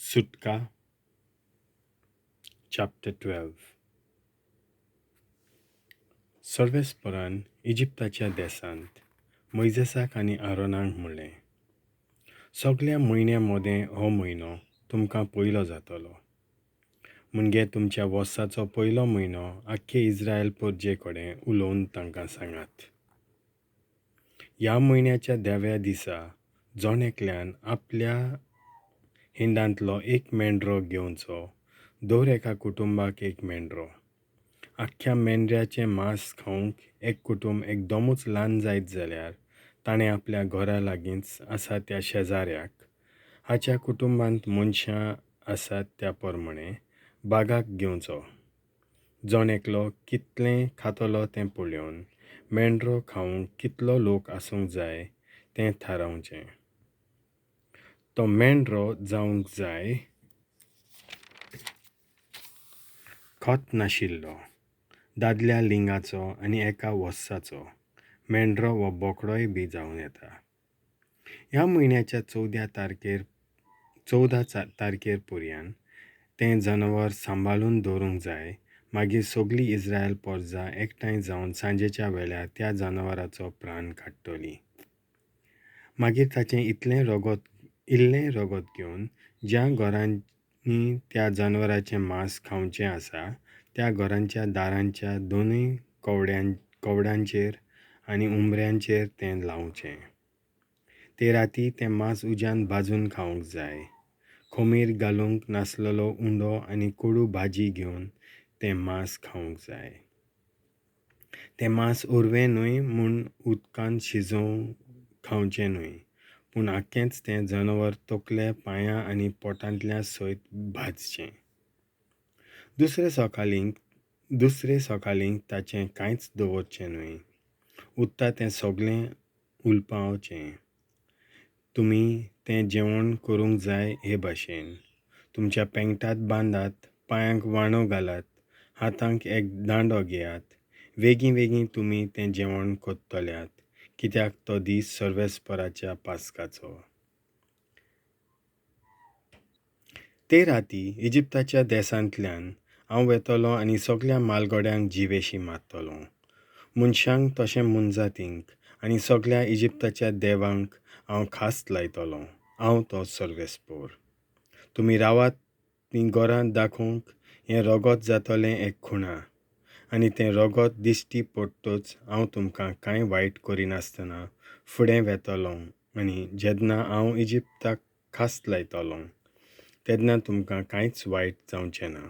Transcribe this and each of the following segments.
सुटका चॅप्टर 12. सर्वेस्परान इजिप्ताच्या देसांत मोयजेसाक आनी आरोनाक म्हणलें, सगल्या म्हयन्यां मदें हो म्हयनो तुमकां पयलो जातलो. म्हणजे तुमच्या वर्साचो पयलो म्हयनो आख्खे इस्रायल परजे कडेन उलोवन तांकां सांगात, ह्या म्हयन्याच्या 10व्या दिसा जण एकल्यान आपल्या हिंडांतलो एक मेंढरो घेवचो, दर एका कुटुंबाक एक मेंढरो. आख्ख्या मेंढऱ्याचें मांस खावंक एक कुटुंब एकदमूच ल्हान जायत जाल्यार ताणें आपल्या घरा लागींच आसा त्या शेजाऱ्याक, हाच्या कुटुंबांत मनशां आसात त्या प्रमाणें बागाक घेवचो. जण एकलो कितलें खातलो तें पळोवन मेंढरो खावंक कितलो लोक आसूंक जाय तें थारावचें. तो मेंढरो जावंक जाय खत नाशिल्लो, दादल्या लिंगाचो आनी एका वर्साचो. मेंढरो वा बोकडोय बी जावं येता. ह्या म्हयन्याच्या 14 तारखेर पर्यान तें जनावर सांबाळून दवरूंक जाय. मागीर सगळी इस्रायल परजा एकठांय जावन सांजेच्या वेळार त्या जनावराचो प्राण काडटली. मागीर ताचें इल्लें रगत घेवन ज्या घरांनी त्या जनावराचें मांस खावचें आसा त्या घरांच्या दारांच्या दोनूय कवड्यांचेर आनी उमऱ्यांचेर तें लावचें. ते राती तें मांस उज्यान भाजून खावंक जाय. खमीर घालूंक नासलेलो उंडो आनी कोडू भाजी घेवन तें मांस खावंक जाय. तें मांस उरवें न्हय म्हूण उदकान शिजोवन खावचें न्हय, पूण आख्खेंच तें जनावर तकले, पांयां आनी पोटांतल्या सयत भाजचें. दुसरे सकाळीं ताचें कांयच दवरचें न्हय, उरता तें सगळें उलपावचें. तुमी तें जेवण करूंक जाय हे भाशेन. तुमच्या पेंगटात बांदात, पांयांक वाणो घालात, हातांक एक दांडो घेयात. वेगीं वेगीं तुमी तें जेवण करतल्यात, कित्याक तो दीस सर्वेस्पराच्या पास्काचो. ते राती इजिप्ताच्या देसांतल्यान हांव वेतलो आनी सगल्या मालगड्यांक जिवेशी मारतलो, मनशांक तशें मोनजातींक, आनी सगल्या इजिप्ताच्या देवांक हांव खास लायतलो. हांव तो सर्वेस्पोर. तुमी रावात तीं घरां दाखोवंक हें रगत जातलें एक खुणा, आनी तें रगत दिश्टी पडटच हांव तुमकां कांय वायट करिनासतना फुडें वेतलो, आनी जेन्ना हांव इजिप्ताक खास लायतलो तेन्ना तुमकां कांयच वायट जावचें ना.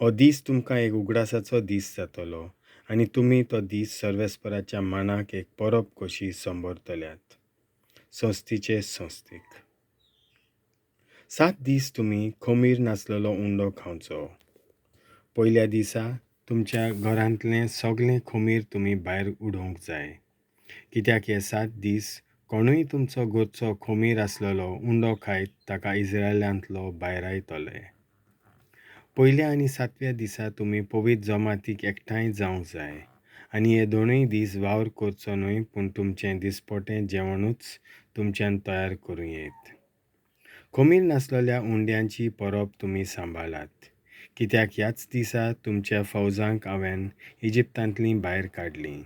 हो दीस तुमकां एक उगडासाचो दीस जातलो, आनी तुमी तो दीस सर्वेस्पराच्या मानाक एक परब कशी संबरतल्यात, संस्थीचे संस्थीक. 7 दीस तुमी खमीर नासलेलो उंडो खावचो. पयल्या दिसा तुमच्या घरांतलें सगळें खमीर तुमी भायर उडोवंक जाय, कित्याक हे 7 दीस कोणूय तुमचो घरचो खमीर आसलेलो उंडो खायत ताका इस्रायलांतलो भायरायतले. पयल्या आनी 7व्या दिसा तुमी पवित्र जमातीक एकठांय जावंक जाय, आनी हे 2 दीस वावर करचो न्हय, पूण तुमचें दिसपटें जेवणूच तुमच्यान तयार करूं येत. खमीर नासलेल्या उंड्यांची परब तुमी सांबाळात, कित्याक ह्याच दिसा तुमच्या फौजांक हांवें इजिप्तांतलीं भायर काडलीं.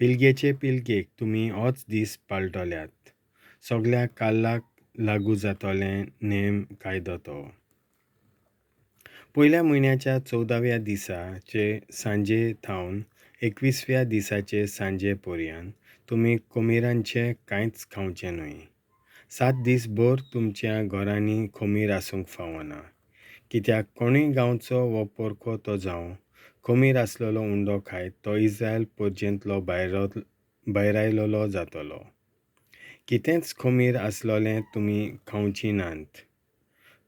पिळगेचे पिळगेक तुमी होच दीस पाळटल्यात. सगल्या कालाक लागू जातलें नेम कायदो तो. पयल्या म्हयन्याच्या 14व्या दिसाचे सांजे थावन 21व्या दिसाचे सांजे पर्यान तुमी खमिरांचें कांयच खावचें न्हय. 7 दीस भर तुमच्या घरांनी खमीर आसूंक फावना, कित्याक कोणूय गांवचो वो परको तो जावं खमीर आसलेलो उंडो खायत तो इस्रायल परजेंतलो भायरायलेलो जातलो. कितेंच खमीर आसलेलें तुमी खावचीं नात.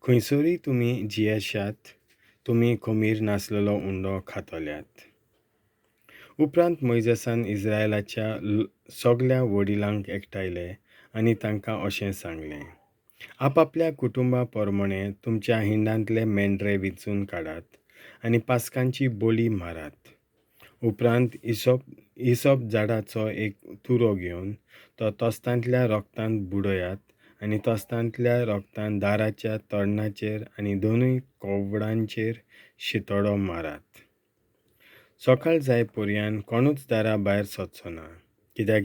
खंयसरूय तुमी जियेशात तुमी खमीर नासलेलो उंडो खातल्यात. उपरांत मोयजेसान इस्रायलाच्या सगल्या वडिलांक एकठांयले आनी तांकां अशें सांगलें, आपापल्या कुटुंबा प्रमाणें तुमच्या हिंडांतले मेंढरे विंचून काडात आनी पास्कांची बोली मारात. उपरांत इसप झाडाचो एक तुरो घेवन तो तोस्तांतल्या रगतांत बुडयात आनी तोस्तांतल्या रोगतान दाराच्या तोरणाचेर आनी दोनूय कोवडांचेर शितोडो मारात. सकाळ जाय पर्यान कोणूच दारा भायर सरचो ना, कित्याक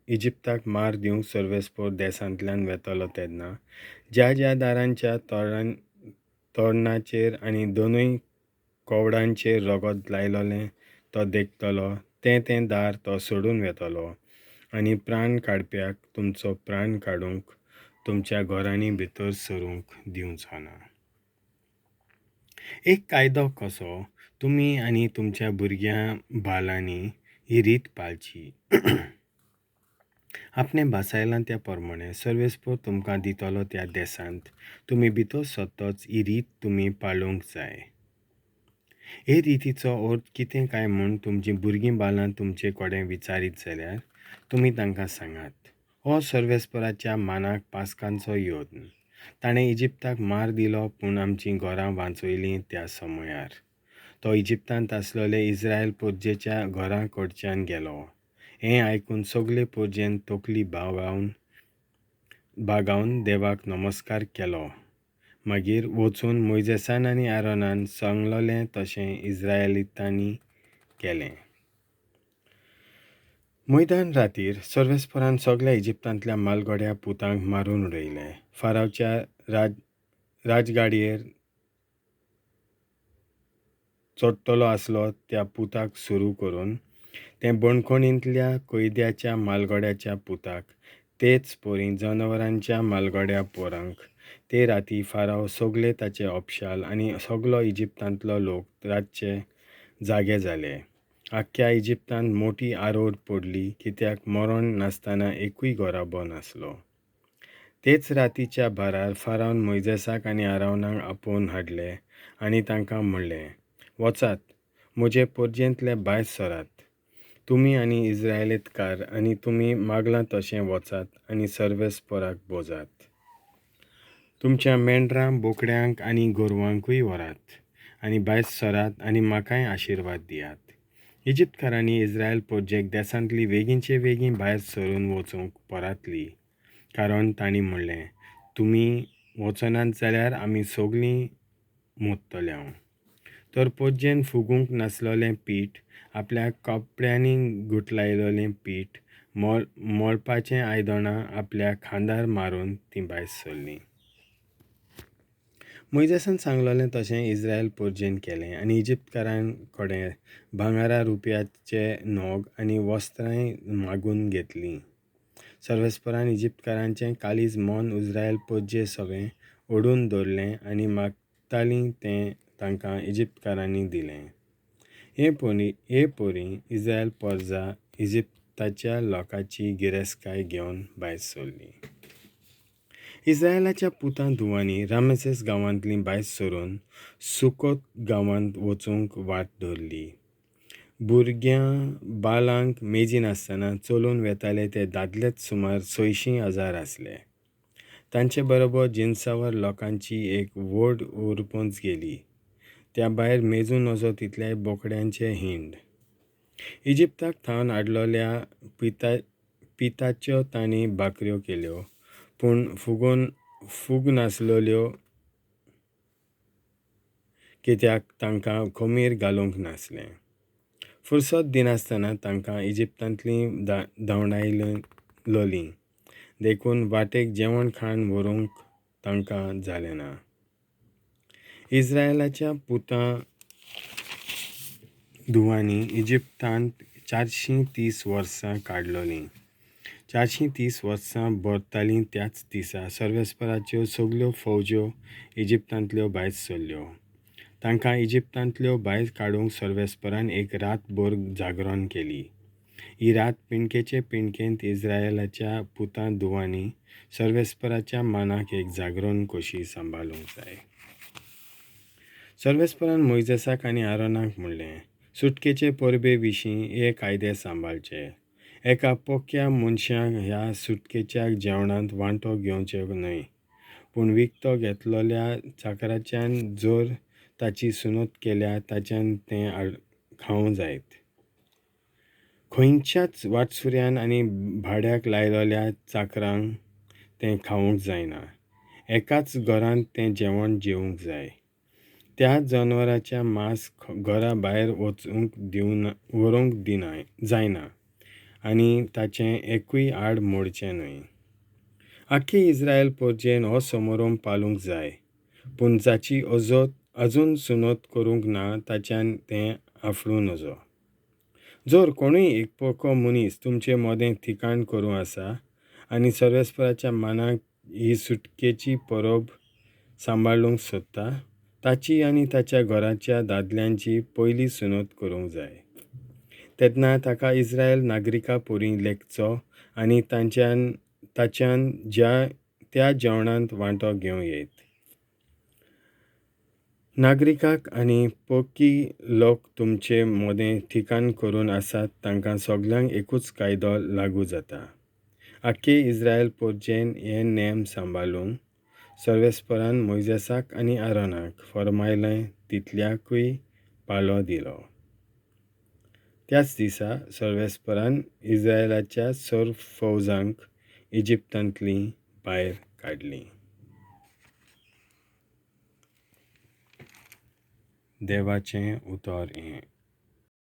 इजिप्ताक मार दिवंक सर्वेस्पोर देसांतल्यान वेतलो तेन्ना ज्या ज्या दारांच्या तोरणाचेर आनी दोनूय कोवडांचेर रगत लायलोलें तो देखतलो तें तें दार तो सोडून वेतलो आनी प्राण काडप्याक तुमचो प्राण काडूंक तुमच्या घरांनी भितर सरूंक दिवचो ना. एक कायदो कसो तुमी आनी तुमच्या भुरग्यां बालांनी ही रीत पाळची. आपणें भासायलां त्या प्रमाणें सर्वेस्पोर तुमकां दितलो त्या देसांत तुमी भितर सरतच ही रीत तुमी पाळूंक जाय. हे रितीचो अर्थ कितें काय म्हूण तुमचीं भुरगीं बालां तुमचे कडेन विचारीत जाल्यार तुमी तांकां सांगात, हो सर्वेस्पराच्या मानाक पास्कांचो यत्न. ताणें इजिप्ताक मार दिलो पूण आमचीं घरां वांचयलीं त्या समयार. तो इजिप्तांत आसलोले इस्रायल पोरजेच्या घरां कडच्यान गेलो. हें आयकून सगळे पोरजेन तकली बागावन देवाक नमस्कार केलो. मागीर वचून मोयजेसान आनी आरोनान सांगलोलें तशें इस्रायलितांनी केलें. मैदान रातीर सर्वेस्परान सगळ्या इजिप्तांतल्या मालगड्या पुतांक मारून उडयले. फारावच्या राजगाडयेर चडटलो आसलो त्या पुताक सुरू करून तें बणखणींतल्या कैद्याच्या मालगड्याच्या पुताक, तेच परी जनावरांच्या मालगड्या पोरांक. ते राती फाराव सगळे ताचे अपशाल आनी सगलो इजिप्तांतलो लोक रातचे जागे जाले. आख्ख्या इजिप्तांत मोटी आरोड पडली, कित्याक मरण नासतना एकूय घराबो नासलो. तेच रातीच्या भारार फारावन मोयजेसाक आनी आरावनाक आपोवन हाडले आनी तांकां म्हणलें, वचात म्हजे पोरजेंतले भायर सरात, तुमी आनी इस्रायलीतकार, आनी तुमी मागलां तशें वचात आनी सर्वेस्पराक बोजात. तुमच्या मेंढरां, बोकड्यांक आनी गोरवांकूय व्हरात आनी भायर सरात आनी म्हाकाय आशिर्वाद दियात. इजिप्तकारांनी इस्रायल पोरजेक देसांतली वेगींचे वेगीं भायर सरून वचूंक परातली, कारण तांणी म्हणलें, तुमी वचनात जाल्यार आमी सगळीं मोडटले. तर पोरजेन फुगूंक नासलोलें पीठ, आपल्या कपड्यांनी गुठलायलोलें पीठ, मळपाचें आयदनां आपल्या खांदार मारून तीं भायर सरलीं. मोयजेसान सांगलोलें तशें इस्रायल पोरजेन केलें आनी इजिप्तकारां कडेन भांगरा रुपयाचे नग आनी वस्त्रांय मागून घेतलीं. सर्वेस्परान इजिप्तकारांचें काळीज मन इस्रायल पोरजे सवें ओडून दवरलें आनी मागतालीं तें तांकां इजिप्तकारांनी दिलें. हे परी इस्रायल पोरजा इजिप्ताच्या लोकांची गिरेस्तकाय घेवन भायर सरली. इस्रायलाच्या पुतां धुवांनी रामेसेस गांवांतली भायर सरून सुकोत गांवांत वचूंक वाट धरली. भुरग्यां बालांक मेजिनासतना चलून वेताले ते दादलेच सुमार 600,000 आसले. तांचे बरोबर जिनसावर लोकांची एक व्हड उरपंच गेली. त्या भायर मेजूं नजो तितल्याय बोकड्यांचे हिंड. इजिप्ताक थावन हाडलोल्या पिताच्यो तांणी भाकऱ्यो केल्यो, पूण फुग नासलोल्यो, कित्याक तांकां खमीर घालूंक नासलें. फुरसत दिनासतना तांकां इजिप्तांतलीं धांवडायलोलीं, देखून वाटेक जेवण खाण व्हरूंक तांकां जालें ना. इस्रायलाच्या पुतां धुवांनी इजिप्तांत 430 वर्सां काडलोलीं. 430 वर्सां भरतालीं त्याच दिसा सर्वेस्पराच्यो सगल्यो फौज्यो इजिप्तांतल्यो भायर सरल्यो. तांकां इजिप्तांतल्यो भायर काडूंक सर्वेस्परान एक रातभर जागरण केली. ही रात पिंडकेचे पिंडकेंत इस्रायलाच्या पुतां धुवांनी सर्वेस्पराच्या मानाक एक जागरण कशी सांबाळूंक जाय. सर्वेस्परान मोयजेसाक आनी आरोनाक म्हणलें, सुटकेचे परबे विशीं हे कायदे सांबाळचे. एका पोक्या मनशाक ह्या सुटकेच्या जेवणांत वांटो घेवचो न्हय, पूण विकतो घेतलोल्या चाकराच्यान जर ताची सुनत केल्या ताच्यान तें खावंक जायत. खंयच्याच वाटसुऱ्यान आनी भाड्याक लायलोल्या चाकरांक तें खावंक जायना. एकाच घरांत तें जेवण जेवंक जाय. त्या जनवराच्या मांस घरा भायर वचूंक दिवन व्हरूंक दिना जायना आनी ताचें एकूय आड मोडचें न्हय. आख्खी इस्रायल परजेन हो समारंभ पाळूंक जाय, पूण जाची अजत अजून सुनत करूंक ना ताच्यान तें आफडूं नजो. जर कोणूय एक पोको मनीस तुमचे मदें ठिकाण करूं आसा आनी सर्वेस्पराच्या मानाक ही सुटकेची परब सांबाळूंक सोदता, ताची आनी ताच्या घराच्या दादल्यांची पयली सुनत करूंक जाय. तेन्ना ताका इस्रायल नागरिका पोरी लेखचो आनी तांच्यान ताच्यान ज्या त्या जेवणांत वांटो घेवं येत. नागरिकाक आनी पोकी लोक तुमचे मदें ठिकाण करून आसात तांकां सगल्यांक एकूच कायदो लागू जाता. आख्खे इस्रायल पोरजेन हे नेम सांबाळून सर्वेस्परान मोयजेसाक आनी आरोनाक फर्मायलें तितल्याकूय पाळो दिलो. त्याच दिसा सर्वेस्परान इस्रायलाच्या सर्व फौजांक इजिप्तांतलीं भायर काडलीं. देवाचें उतर हें.